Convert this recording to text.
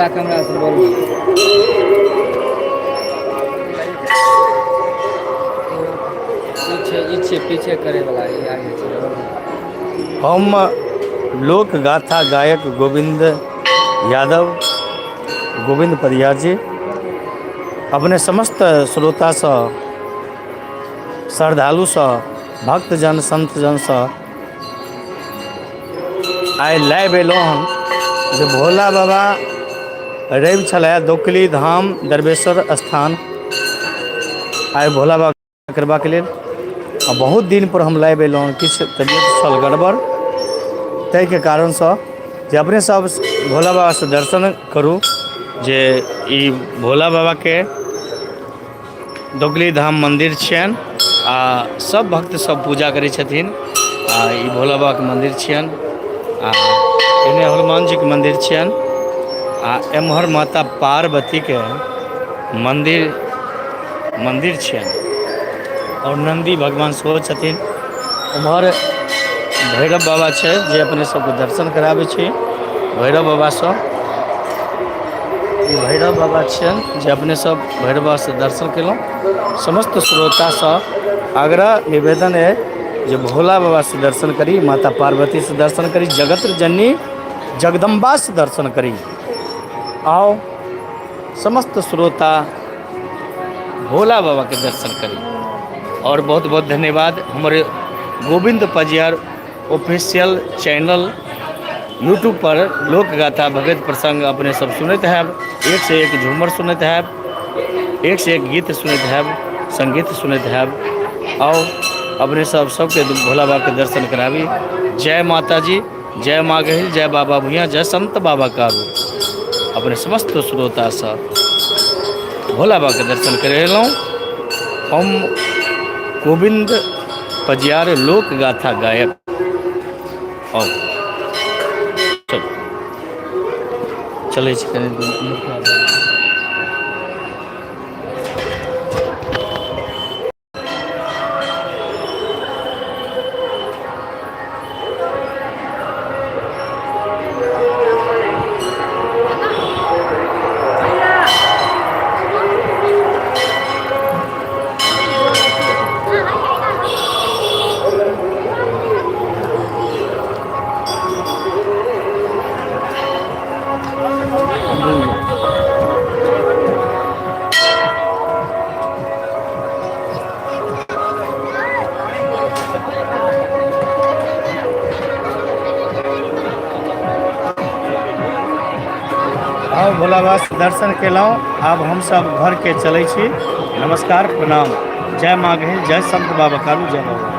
वाला कैमरा से बोलू। पीछे ई छियै, पीछे करे वाला ई आगे छै। हम लोक गाथा गायक गोविन्द यादव गोविन्द परियार जी अपने समस्त श्रोतासँ, श्रद्धालुसँ, भक्तजन संतजनसँ आइ लाइव एलहुँ हन जे भोला बाबा रवि छलै दोकली धाम दरवेश्वर स्थान आइ भोला बाबा करबाक लेल आ बहुत दिन पर हम लाइव एलहुँ। किछु तबियत छल गड़बड़, ताहिके कारणसँ जे अपने सब भोला बाबासँ दर्शन करू जे ई भोला बाबाके दोगली धाम मन्दिर छियनि आ सब भक्त सब पूजा करै छथिन आ ई भोला बाबाके मन्दिर छियनि आ एने हनुमान जीके मन्दिर छियनि आ एम्हर माता पार्वतीके मन्दिर मन्दिर छियनि आओर नन्दी भगवान सेहो छथिन। उम्हर भैरव बाबा छै जे अपने सबके दर्शन कराबै छी। भैरव बाबासँ ई भैरव बाबा छियनि जे अपने सब भैरव बाबासँ दर्शन केलहुँ। समस्त श्रोतासँ आग्रह निवेदन अइ जे भोला बाबासँ दर्शन करी, माता पार्वतीसँ दर्शन करी, जगत जननी जगदम्बासँ दर्शन करी। आउ समस्त श्रोता भोला बाबाके दर्शन करी। आओर बहुत बहुत धन्यवाद। हमर Govind Pajiyar official channel YouTube पर लोकगाथा भगत प्रसंग अपने सब सुनैत हैब, एक से एक झूमर सुनैत हैब, एक से एक गीत सुनैत हैब, संगीत सुनैत हैब। आउ अपने सब सबके भोला बाबाके दर्शन कराबी। जय माता जी, जय माँ गहिल, जय बाबा भूया, जय संत बाबा कारू। अपने समस्त श्रोता सब भोला बाबाके दर्शन करेलहुँ। हम गोविन्द पजियार लोक गाथा गायक। आउ चलू, चलै छी कनि दूर। आउ भोला बाबा दर्शन केलहुँ, आब हमसब घरके चलै छी। नमस्कार, प्रणाम, जय माँ गहिल, जय संत बाबा कालू, जय बाबा।